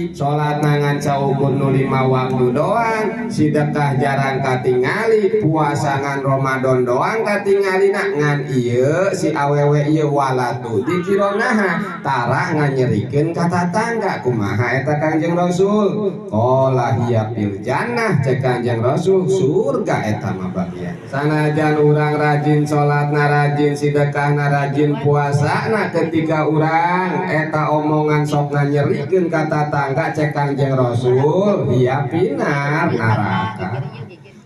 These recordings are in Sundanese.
Salat ngan saukur nu 5 waktu doang, sedekah jarang katingali, puasa ngan Ramadan doang katingali. Nak ngan ieu si awewe ieu wala tu'dzi jironaha, tara nganyerikeun ka tatangga. Kumaha eta, Kangjeng Rasul? Qala hiya fil jannah. Cek Kangjeng Rasul, surga eta mah bagian. Sanajan urang rajin salat na, rajin sedekah na, rajin puasa na, ketika urang eta omongan sok nganyerikeun ka tatangga, cek Kangjeng Rasul, hiya finnar, neraka.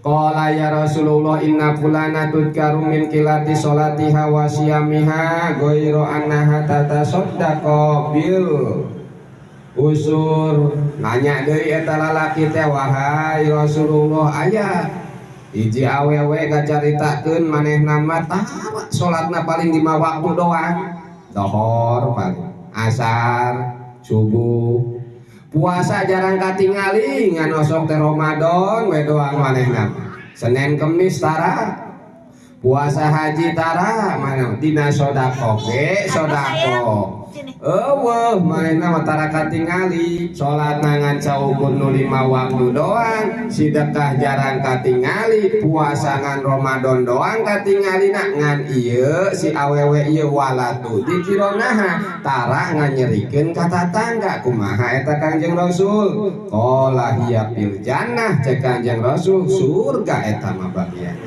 Qala ya Rasulullah, inna fulana tudkaru min qillati sholatiha wa siyamiha ghairu annaha tatasaddaqo bil usur. Nanya deui eta lalaki teh, "Wahai Rasulullah, aya hiji awewe kacaritakeun manehna mah tara salatna, paling 5 waktu doang, dohor paling, asar, subuh, puasa jarang katingali, ngan osok teh Ramadan we doang. Manehna Senin Kemis tara puasa, haji tara, mana dina sodako ge sodako euweuh. Manehna mah tara katingali salat ngan saukur nu 5 waktu doang, sedekah jarang katingali, puasa ngan Ramadan doang katingali. Nak ngan ieu si awewe ieu wala tu'dzi jironaha, tara nganyerikeun ka tatangga. Kumaha eta, Kangjeng Rasul? Qala hiya fil jannah. Cek Kangjeng Rasul, surga eta mah bagian.